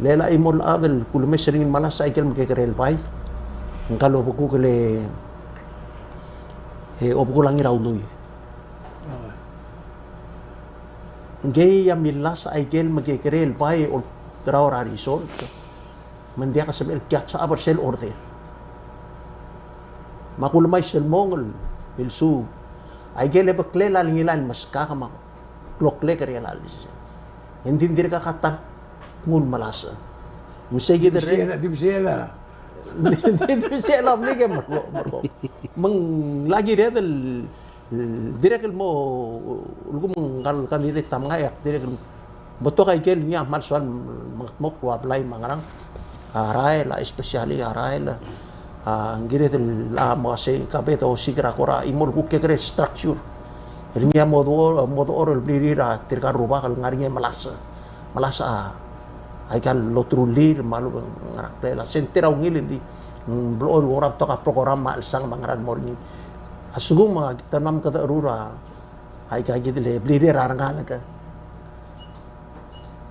Le a chimo el chad el kulemes er ngii el melasech a ikel mekekerei el bai, ngka el obekuk el, e, obekul a Ngiraului. Ngii a milasech a ikel mekekerei el bai e olterau er a resort. Me ng diak a sebechel el kiei a chad er sel order. Me a kulemais el mong el milsuub a ikel ebeklel a lengilai el meskak me a kloklek er a elii. E ng di ng dirkak a ta el nguu el melasech. Me seikid el reng. Di mesel a, di mesel a. Di mesel a mle ke merko, merko. Me ng la kired el Dirrek el mo, lsekum ngka el candidate a mngai, ak dirrek el betok a ikel ngii a kmal soal el mengedmokl el ua blai me a ngerang, a rael, a especially a rael. A, ng kired el, a, mo uasei, ka bo dosiik er a kora chimo el kuk kekerei el structure. El ngii a mo dechor, mo dechor el blirir a tirka el rubak el ngar er ngii a melasech, melasech a, aika el loterulir me a lechub e ng ngar er a klel a center a ungil, e ng di, mm, blechoel el kora betok a program me a chelsang me a ngera el mo er ngii. A lsekum a, te mla mekedecherur a, aika kid el blirir a rengalek.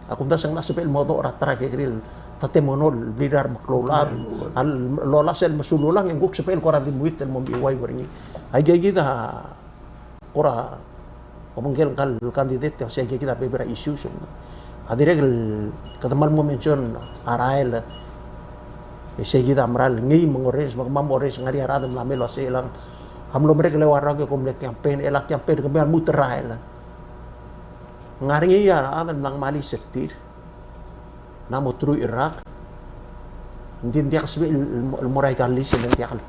A kumdasu e ng mla sebechel el mo dechor a ta er a kekerei el tatemono el blirir a remeklou el chad, a lolasech el mesululang, e ng kuk sebechel el kora di muit el mo mechiuaiu er ngii. Aika kid a kora obengkel ngka el candidate, e sei aika kid a bebil er a issues. A dirrek el kede mal mo mention a rael, e sei kid a mera el ngii me ng orrenges, me kemam a orrenges, ngar er ngii a rechad el mla mei el uasei, e ng a mlo merek el eua el rak e kom mle campaign, e a campaign er kemiu a lmuut el rael. Ng ngar er ngii a rechad el mla ngmai a lease er tir, ng mo truich el rak, ng di ng diak sebechel el mo, el mo er aika el lease, e ng diak el,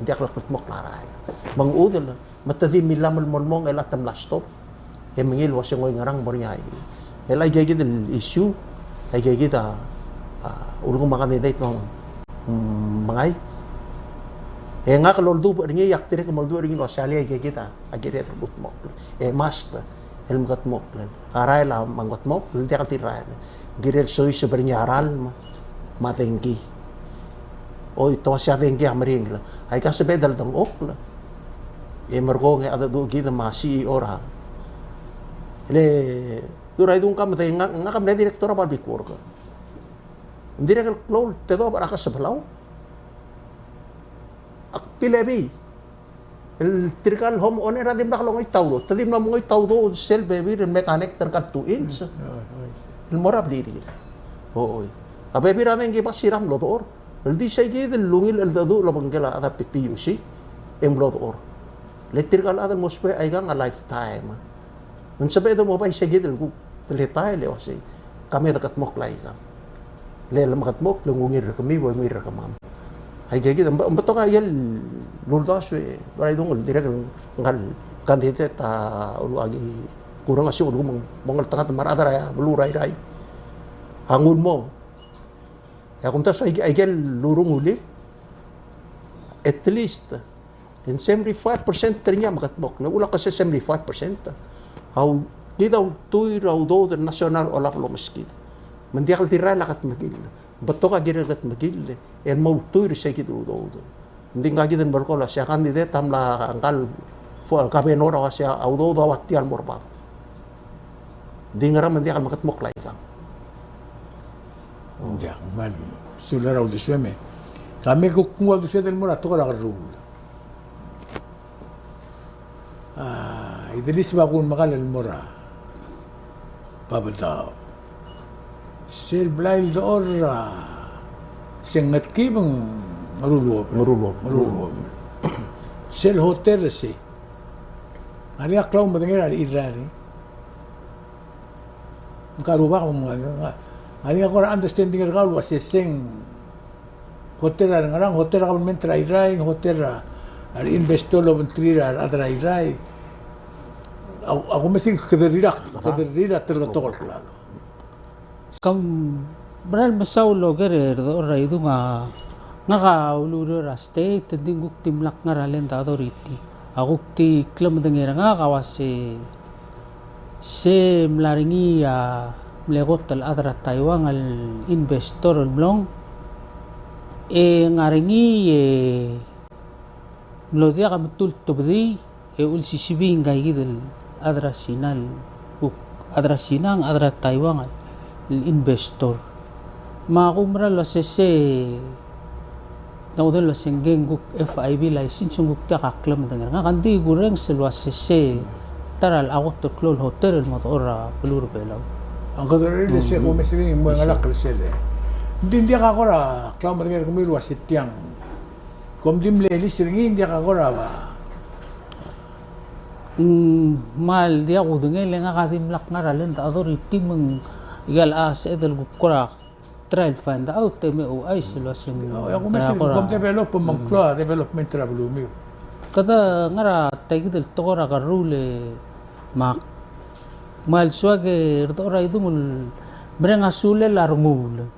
ng diak el kldmokl a rael. Me ng uchul me te di millam el mo lmong e le te mla stop e mengiil el uasei ng oingerang el mo er ngii a. Me aika kid el issue, aika kid a, a, ulekum a candidate me ng, mm, mengai. E ngak el oldubech er ngii, e ak dirrek el mo oldubech er ngii el uasei alii, aika kid a, a kired el kldmokl. E must el mekedmokl. A rael a mengedmokl, el diak el di rael. Ng kirel soiseb er ngii a ralm me a dengki. Oi, te uasei a dengki a meringel. Aika sebeched el dengchokl. E merekong e a dedu kid me a C E O er a. Le, Duraidung, ka medengei, ngak a mle director er a public work. Ng dirrek el klou el tedobech er a Kesebelau. Ak di levy. El tirka el homeowner a dimlak longoit a udoud. Te di mlo mengoit a udoud sel bebil el me connect er ngka el two inch el mo er a blirir. Oi. A bebil er a dengki a basiram el dechor. El di sei kid el ungil el cheldecheduch el obengkel a chad er a P P U C e ng mlo dechor. Le tirka el chad el mo ousbech aikang a lifetime. Me ng sebeched el mo bai sei kid el kuk teletael el uasei, ka me dekedmokl aikang. Le lemekedmokl e ng ungil er kemiu e ungil er kemam. Aika kid, ng be-, ng betok a ikel uldasu e, Duraidung, el dirrek el ngka el candidate a uluaki kureng a siuk el kmo ng mo ngeltengat me a rechad er a beluu er a Irrai a nguu el mong. E a kumdasu aike-, aikel lurung ulim, at least, e ng seventy-five percent er ngii a mekedmokl. Le uchul a kese seventy-five percent. A u-, kid a ultuil er a udoud el national a olab el omeskid. Me ng diak el di rael a kedmekill. Betok a kirel kedmekill el mo ultuil er sei kid el udoud. Ng di ngka kid el melekoi el uasei a candidate a mla ngka el fo-, governor a uasei a udoud a ua tia el mo er bab. Ng di ngerang me ng diak el mekedmokl aikang. Ng diak, me a sulang er a uldesuem e. Ka me kuk nguu a uldesued el mo er a tekoi er a kerruul. A, Idelis me a kuk mekall el mo er a Babeldaob. Sel blai el dechor er a, se ng ngetkib e ng ngeruluobel. Ngeruluobel. Ngeruluobel. Sel hotel er sei. Ng ngar er ngii a klaumedengei er a rechad er a Irrai. Ngka el rubak me ng ngar er ngii a kora understanding er kau el uasei se ng hotel er a rengerang, hotel er a government er a Irrai, hotel er a, a re investor el obengterir a rechad er a Irrai. A, a kumes e ng kederir a, kederir a teleketok el klalo. Kom mera el mesaul el oker er a dechor er a Idung a, ngak a ulureor er a state, e ng di ng kuk dimlak ngar er a land authority. A kuk di klemedengei er ngak a uasei se mla er ngii a mle kot el chad er a Taiwan el investor el mlong, e ngar er ngii e mlo diak a metul tebedii, e ulsisibii ngka kid el chad er a Sina el kuk, chad er a Sina, chad er a Taiwan el investor. Me a kumera el uasei se, ng kudel uasei ngke ng kuk F I B license, ng kuk diak a klemedengei er ngak. Ng di kurrenges el uasei se ta er a kot el klou el hotel el mo dechor er a beluu er a Belau. A kederir el se kumes er ngii e ng mo ngelakl er sel. Ng di ng diak a kora klaumedengei er kemiu el uasei tiang. Kom di mle lease er ngii, ng diak a kora ba. Mm, kmal diak kudengei, le ngak a dimlak ngar er a land authority me ng, ikel a sebeched el kuk kora try el find out e me ouchais el uasei ng. O, e a kumes e kora kom develop me ng klou a development er a belumiu. Kede ngar er a tia kid el tekoi er a kerruul e me ak kmal soak e er a dechor er a Idung el mereng a sulel a rengul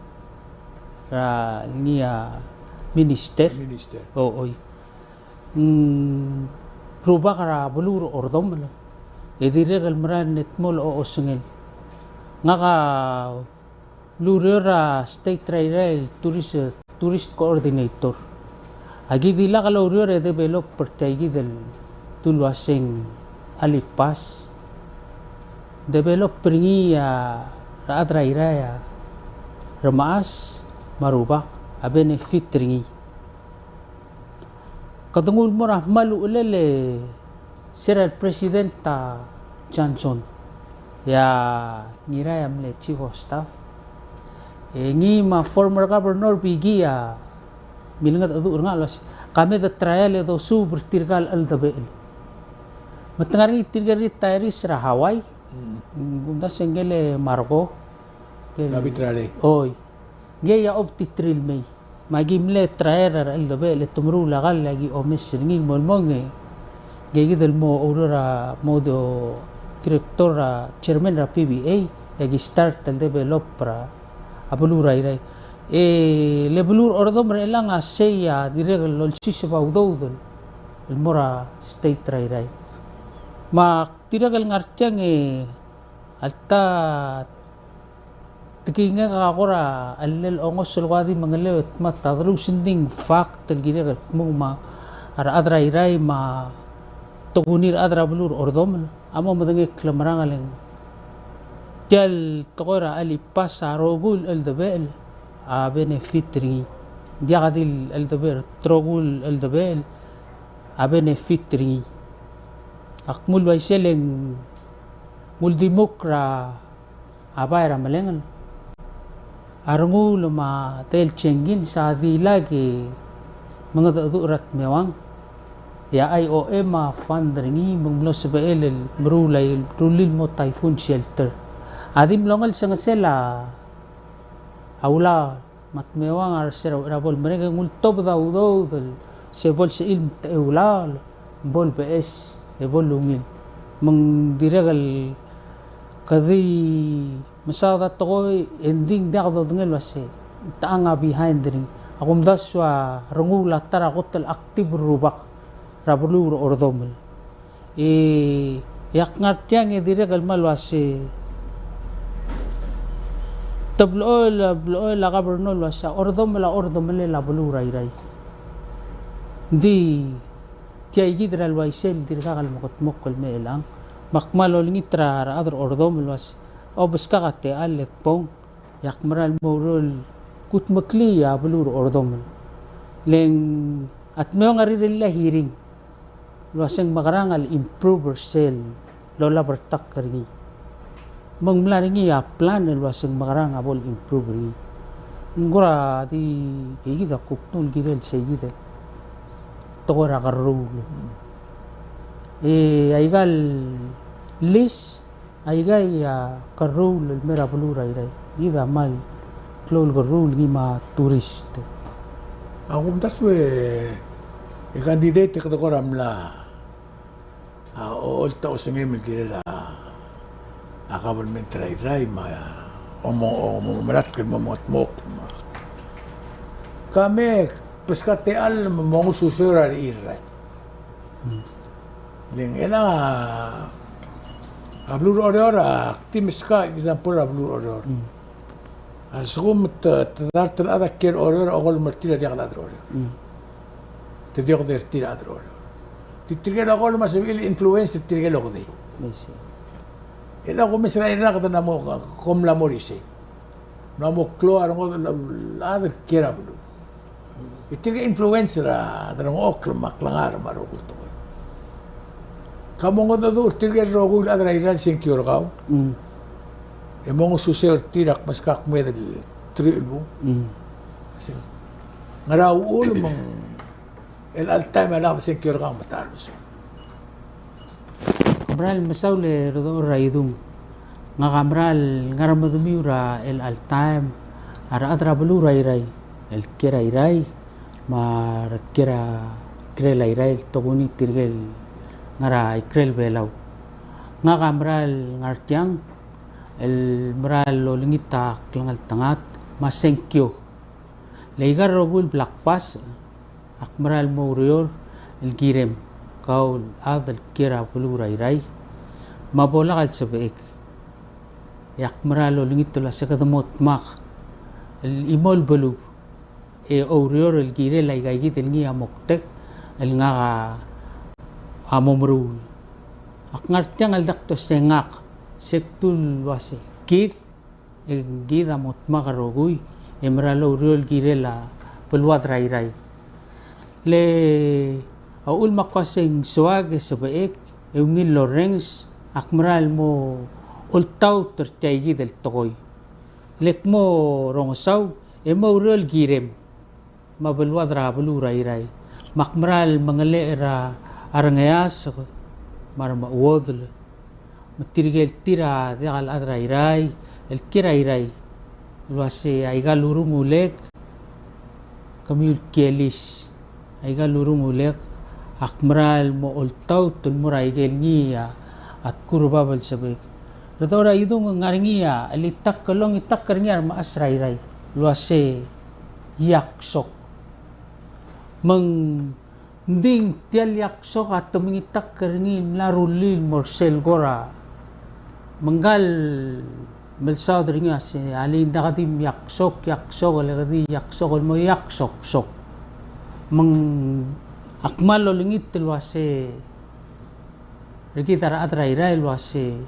er ngii a Minister. Minister. O, oi. Mm, rubak er a beluu er a Ordomel. E dirrek el mera el mle dmolech a osengel. Ngak a ulureor er a state er a Irrai el tourist, tourist coordinator. Aki di lak loureor e develop er tia kid el dulu el uaseng Alipas. Develop er ngii a rechad er a Irrai a remechas me a rubak a benefit er ngii. Kede nguu el mo er a kmal uchelel e se er a President a Johnson. E a Ngirai a mle Chief of Staff. E ngii me a former Governor Biggie a milengedecheduch er ngak el uase, ka me de trial e dosuub er tirka el cheldebechel. Me te ngar er ngii tirke el retirees er a Hawaii. Mm. Mm, kumdasu e ngike el Marco. Ngike el David Raleigh. Oi. Ngii a obtitril mei. Me aki mle trial er a cheldebechel e te meruul a kall e aki omes er ngii el mo el mong e ngii kid el mo oureor er a mo di director er a chairman er a P B A e aki start el develop er a beluu er a Irrai. E le beluu er a Ordomel er chelechang a sei a dirrek el olsiseb a udoud el mo er a state er a Irrai. Me ak dirrek el ngar tiang e alta tekingek a kora chelel ongos el kora di mengeleu e dmak a deluusending fact el kirek el kmo me a rechad er a Irrai me a tokuni a rechad er a beluu er a Ordomel a mo medengei el klemerang el ng tia el tekoi er a Alipas a rokui el cheldebechel a benefit er ngii. Diak di el cheldebechel, te rokui el cheldebechel a benefit er ngii. Ak mle uaisei e ng uldimukl er a a bai er a Melengel. A Renguul me a Dale Jenkins a dilak e mengedecheduch er a Tmewang. E a I O M a fund er ngii me ng mlo sebechel el meruul a rullii el mo typhoon shelter. A di mlo ngelsengesel a ulaol me a Tmewang a re se er a uchei er a bo lemerek e ng ultobed a udoud el se bo lsebechir el mtechei a ulaol, bo lebeches e bo lungil. Me ng dirrek el kede di mesaod a tekoi e ng di ng diak dodengei el uase ng techang a behind er ngii. A kumdasu a Renguul a ta er a kot el active el rubak er a beluu er a Ordomel. E, e ak ngar tiang e dirrek el kmal uase te blechoel, blechoel a governor el uase a Ordomel a ordomelel a beluu er a Irrai. Ng di tia kid er a le uaisei el dirkak el mekedmokl el mei er chelechang. Me ak kmal olengit er a rechad er a Ordomel el uase obeskak a techall e kbong. E ak mera el mo oureor el kudmeklii a beluu er a Ordomel. Le ng a Tmewang a rirellii a hearing el uase ng mekerang el improve er sel lolab er a tak er ngii. Me ng mla er ngii a plan el uase ng mekerang a bo le improve er ngii. Ng kora di keikid a kuk nguu el kirel sei kid el tekoi er a kerruul. E aika el list Aika a kerruul el mei er a beluu er a Irrai. Kid a kmal klou el kerruul ngii me a tourist. A kumdasu e candidate e kede kora mla a olta osengem el kirel a government er a Irrai me a omo, omo melatk el mo mengetmokl me a ka me beskak a techall me mo ngosuterir a rechad er a Irrai. Le ng chelechang a beluu er a Oreor, ak di meskak a example er a beluu er a Oreor. A lsekum te, te dart el chad a kiei er a Oreor a okolem er tir a diak el chad er a Oreor. Te di okedei er tir a chad er a Oreor. Di tirke el okolem a sebechir el influence er tirke el okedei. E le kumes er a Irrai e kede mla mo, kom mla mo er isei. Mla mo klou a rengodech el chad el kiei er a beluu. E tirke influence er a delengchokl me a klengar me a rokui el tekoi. Ka mo mengedecheduch er tirke el rokui el chad er a Irrai el sengkio er kau. E mo ngosuterir a tir a kmeskak me de teruich el bung. Ngera uchul me ng chelecha el taem a lak de sengkio er kau me te omes. Mera el mesaul e Redechor er a Idung. Ngak a mera el ngar er a medemiu er a chelecha el taem a rechad er a beluu er a Irrai el kiei er a Irrai me a rekiei er a ikrel a Irrai el tokuni tirke el ngar er a ikrel Belau. Ngak a mera el ngar tiang el mera el olengit a klengeltengat me a sengkio. Le aika el rokui el blak pass, ak mera el mo oureor el kirem, kau el chad el kiei er a beluu er a Irrai, me a bo lak el sebechek. E ak mera el olengit el uase kede mo dmak el chimo el beluu e oureor el kirel aika kid el ngii a moktek el ngak a mo meruul. Ak ngar tiang el diak dosengak, se kdu el uase kid, e kid a mo dmak el rokui e mera el oureor el kirel a beluad er a Irrai. Le a uchul me ak uase ng soak e sebechek e ungil el orrenges, ak mera el mo oltaut er tia kid el tekoi. Le ak mo rongesau e mo oureor el kirem me a beluad er a beluu er a Irrai. Me ak mera el mengelechel er a rengeasek me a remechuodel me tirke el tir a diak el chad er a Irrai el kiei er a Irrai el uase aika el urungulek, kemiu el kielis, aika el urungulek, ak mera el mo oltaut el mo er aike el ngii a, a tku er bab el sebechek. Redechor a idung e ng ngar er ngii a chelitakl el ongitakl er ngii a remechas er a Irrai el uase iaksok. Me ng di tia el iaksok a te mengitakl er ngii el mla rullii el mo er sel kora. Me ngka el melsaod er ngii a se, alii, ng diak di iaksok, iaksok, le kede iaksok el mo iaksoksok. Me ng ak kmal olengit el uase er kid a rechad er a Irrai el uase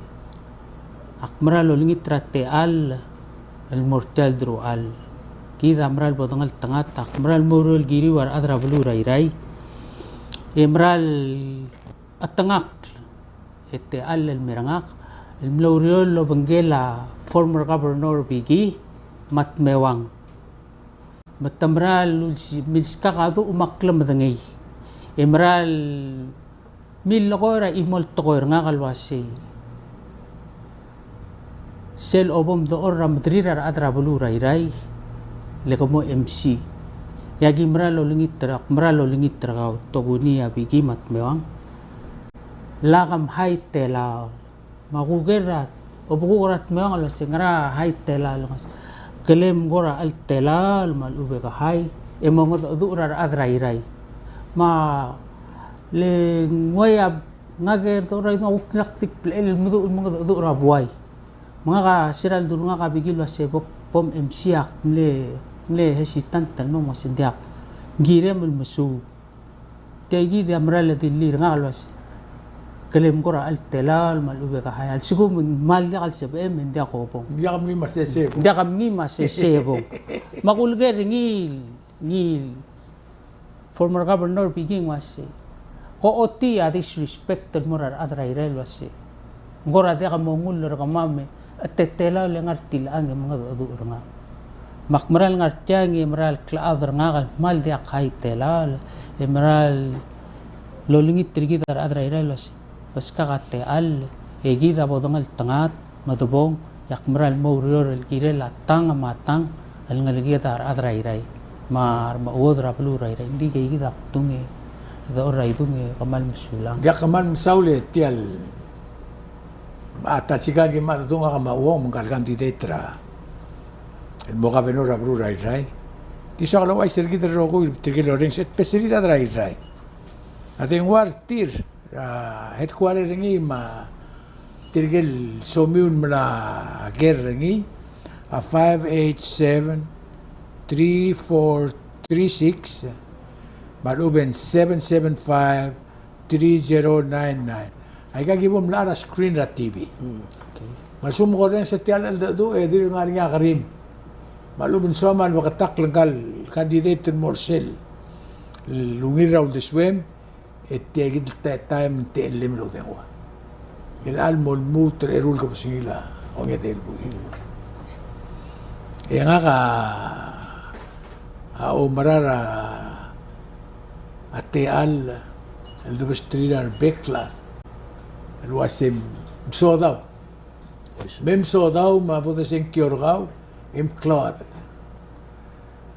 ak mera el olengit er a techall el mo er tia el deruchall. Kid a mera el bo dengeltengat, ak mera el mo oureor el kiriu a rechad er a beluu er a Irrai e mera el chetengakl e techall el me er ngak el mlo oureor el obengkel a former governor Biki me a Tmewang. Me te mera el milskak a duch me a klemedengei e mera el millekoi er a chimo el tekoi er ngak el uasei, sel bo mdechor er a mederir a rechad er a beluu er a Irrai, le ke mo MC. E aki mera el olengit er, ak mera el olengit er kau, tokuni a Biki me a Tmewang, lak mhai telaol. Me a kuker a, obekuk er a Tmewang el uasei, ngera hai telaol? Ng uasei, kelem kora chel telaol me a lechub e ke hai e mo mengedecheduch er a rechad er a Irrai. Me le ng uai a ngak e dechor a idung, a kuk ngak di kblechoel el meduch el mengedecheduch er a buai. Me ngak a sera el dul ngak a Biki el uasei, bo, bo mMC. Ak mle, mle hesitant el mo, me ng uasei, ng diak, ng kirem el mesuub. Tia kid a mera el dilu er ngak el uasei, kelem kora chel telaol me a lechub e ke hai. A lsekum ng kmal diak el sebechem e ng diak obong. Diak mngii me a sesei e bong. Diak mngii me a sesei e bong. Me a kuleker er ngii, ngii former governor Biki, ng uasei, ko ochotii a disrespect el mo er a rechad er a Irrai el uasei, ng kora diak mongull er kemam e te telaol e ngar tilechang e mengedecheduch er ngak. Me ak mera el ngar tiang e mera el klechad er ngak el kmal diak hai telaol e mera el olengit er kid a rechad er a Irrai el uasei, beskak a techall e kid a bo dengeltengat me debong, e ak mera el mo oureor el kirel a tang me a tang el ngeleked a rechad er a Irrai me a remechuodel er a beluu er a Irrai. Ng di kid a kdung e dechor a idung e kmal mesulang. Diak, kmal mesaul e tia el, a ta el sikang e ki mad dung, ak me a uong me ngka el candidate er a, el mo governor er a beluu er a Irrai. Di soak el ouchais er kid el rokui, tirke el orrenges, especially a rechad er a Irrai. A dengua er tir, a, headquarter er ngii me tirke el somiu el mla ker er ngii a five eight seven, three four three six, me a lechub e ng seven seven five, three zero nine nine. Aika ki bo mlechar er a screen er a TV. Mm, okay. Me a lsekum ke orrenges er tia el cheldecheduch e dirk ngar er ngii a kerim, me a lechub e ng soam a lebeketakl ngka el candidate el mo er sel el ungil er a uldesuem, e tia kid el ta-, taem e ng techellem el oudengua. Chelecha el mo lmuut er a eru el kebesengil a ongedei el buil. E ngak a, a oumera er a, a techall el debesterir a rebek el chad el uasei msodau. Me msodau me a bo desengkio er kau e mklou a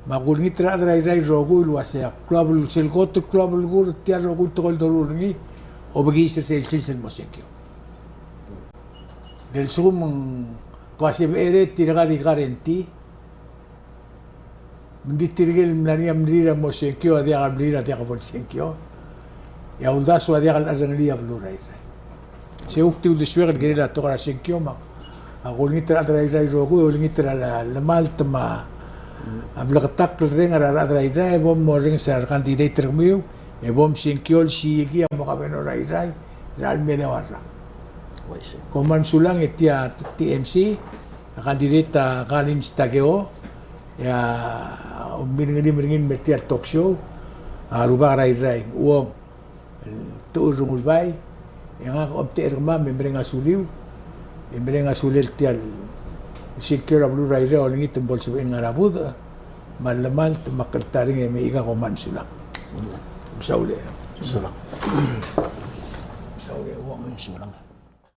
Me ak ulengit er a rechad er a Irrai el rokui el uasei a klou a bel-, sel kot el klou a belkul er tia el rokui el tekoi el doruul er ngii, obekiis er sel sils el mo sengkio. Le lsekum ng ko uasei becherei e tirka di guarantee, Me ng di tirke el mla er ngii a mlir a mo sengkio a diak el mlir a diak bo el sengkio. E a uldasu a diak el cherrengelii a beluu er a Irrai. Se kuk di uldesuek el kirel a tekoi er a sengkio me ak olengit er a rechad er a Irrai el rokui, olengit er a le-, lemalt me a bleketakl el reng er a rechad er a Irrai, e bo morrenges er a candidate er kemiu, e bo msengkio el siik a mo governor er a Irrai er a chelecha el mei el eua el rak. Uaisei. Kom kmal mesulang. E tia T M C, a candidate a Collins Takeo, e a omilengelim er ngii el mer tia el talk show, a rubak er a Irrai, Uong, el Techur Rengulbai, e ngak a omtechei er kemam e mereng a suliu, e mereng a sulel tia el sengkio er a beluu er a Irrai, olengit me bo lsebechir el ngar er a budech, me a lemalt me a kltareng, e mechikang. Kom kmal mesulang. Mesaul e. Mesulang. Mesaul e, Uong, mesulang.